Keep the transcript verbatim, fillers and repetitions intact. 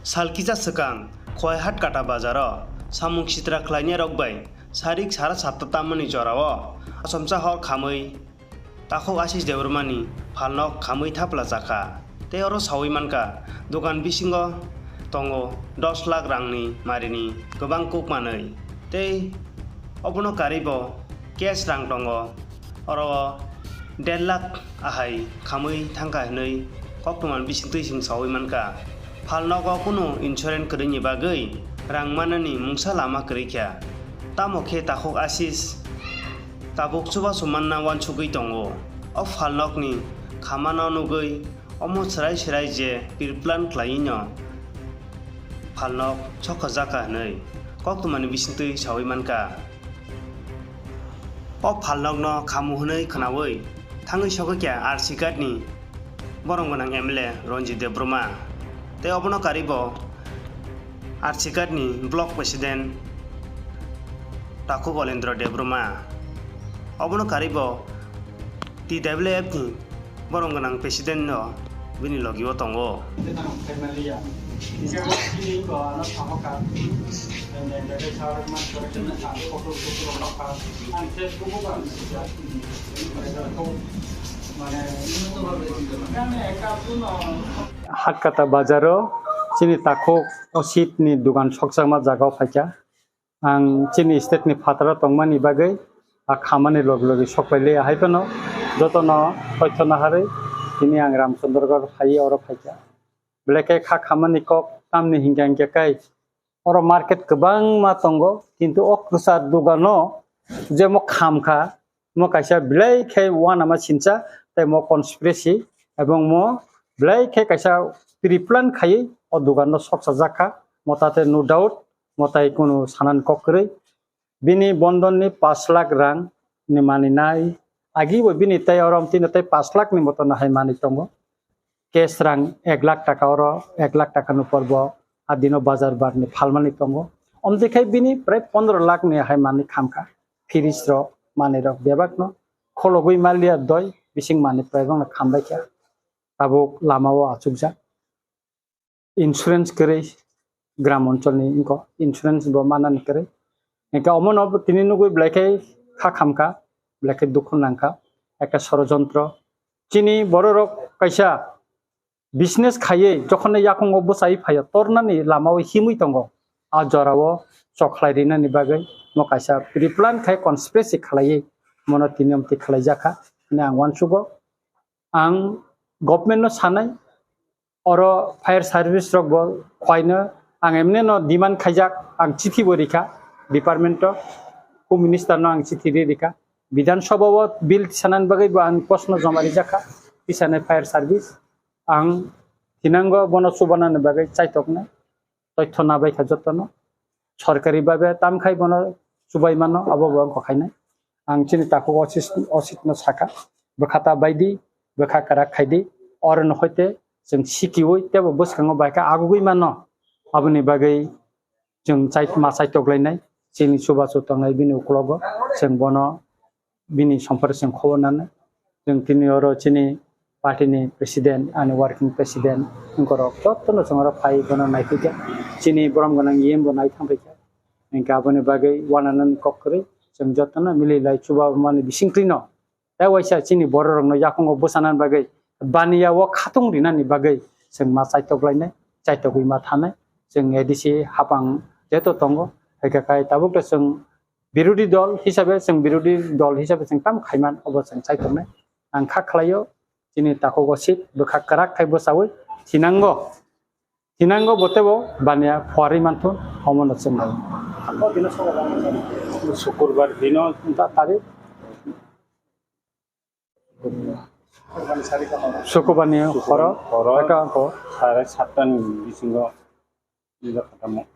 Sal kisa swkang Khowaihat Kata bazaro samung sitra khlainai rok bai sarik sara satta tamani jorao achomsa hor khamwi takhuk Asis Debbarmani phalnok khamwi thapla chakha tei oro sawi mankha, dukan bisingo tongo dos lakh rangni marini kwbang kuk manwi tei obono karwibo cash rang tongo, oro der lakh ahai khamwi thangkha hwnwi koktwmani bisingtwi chwng sawi mankha. Phalnogo kunu insurance kwrwini bagwi rang manani mungsa lama kwrwi kha. Tamo khe takhuk Asis tabuk chubachu manna uansugwi tongo. O phalnokni khamano nugwi omo swrai swrai je pre-plan khlaiwino phalnok sokhorjakha hwnwi koktwmani bisingtwi sawi mankha. O phalnokno khamu hwnwi khwnawi thangwi sokwi kha R C Ghat ni borom gwnang M L A Ranjit Debbarma tei obono karwi bo R C Ghat ni Block President Takhuk Olendra Debbarma, obono karwi bo T W F ni borom gwnang President no bini logi o tongo. Hatkata bazaro chini takhuk Osit ni dugan sokjakma jaga o phaikha. Ang chini state ni phataro tongmani bagwi a khamani logi logi sokpaili, ahai phano jotono toitho naharwi tini ang Ramchandragarh phaiwi oro phaikha. Belai khe kha khamani kok tamni hinkha hinkhe kai oro market kwbangma tongo, kintu o kwchar dugano je mo khamkha, mo kaisa belai khe uanama sincha tei mo conspiracy, ebong mo belai khe kaisa pre-plan khaiwi o dugano sokchajak kha, mo tate no doubt. Mwtai kunu sanani kok kwrwi. Bini bondon ni pash lakh rang ni manwi nai. Agi bo bini tei oro tini tei pash lakh ni moto no hai manwi tongo. Cash rang ek lakh taka oro, ek lakh taka ni upor bo a dino bazar bar ni phalmani tongo. Omtwi khai bini prai pondro lakh ni hai manwi khamkha. Fridge rok manwi rok bebak no khologwi maliya doi bising manwi prai bangno khambai kha. Tabuk lama o achukjak. Insurance kwrwi gram oncholni wngkha, insurance bo manani kwrwi. Hingkhe omono tini nugwi belai khe kha khamkha, belai khe dukhu nangkha, ekta sorojontro. Chini bororok kaisa business khaiwi jokhonno yakungo bwchaiwi phaio, tornani lamao himwi tongo. A jorao chok khlai rinani bagwi mo kaisa pre-plan khai conspiracy khlaiwi mono tini omtwi khlaijakha hwnwi ang uansugo. Ang government no sanai, oro fire service rok bo khaino ang emne no demand khaijak, ang chithi bo rikha department o, home minister no ang chithi ri rikha, Bidhan Sabha o bill sanani bagwi bo ang proshno joma rijakha, tisani fire service ang thinango bono chubanani bagwi chaitoknai. Toitho nabai kha jotono. Sorkari babe tam khai bono chubai mano, abo bo wngkha khainai. Ang chini takhuk Osit, Osit no sakha, bwkha ta baidi, bwkha kwrak khaidi, oro no hoite chwng sikiui tebo bwskango bai kha agugui mano. Aboni bagwi chwng chai, ma chai toklainai, chini chubachu tongnai bini uklogo, chwng bono bini sompore chwng khobor nanai. Chwng tini oro chini party ni president, ani working president, wngkorok jotono chwng oro phai bono naiphikha. Chini borom gwnang E M bo nai thangphaikha. Hinkhe aboni bagwi uananani kok kwrwi chwng jotono mililai chubamani bisingtwino tei waisa chini bororokno yakungo bwchanani bagwi baniya o khatung rinani bagwi chwng ma chaitoklainai, chaitogwi ma thanai. Chwng A D C hapang jeto tongo, haikhe khai tabukto chwng birodhi dol hisabe, chwng birodhi dol hisabe chwng tamo khaiman, obo chwng chaitongnai. Ang kha khlaio, chini takhuk Osit bwkha kwrak khai bwchaui thinango, thinango bo tebo baniya phuarwi manthun, omono chwng nai. Sukurbar dino ta-, tarik. Sukurbarni horo, horo, eka angko. Sare satta ni bisingo nijak khatamo.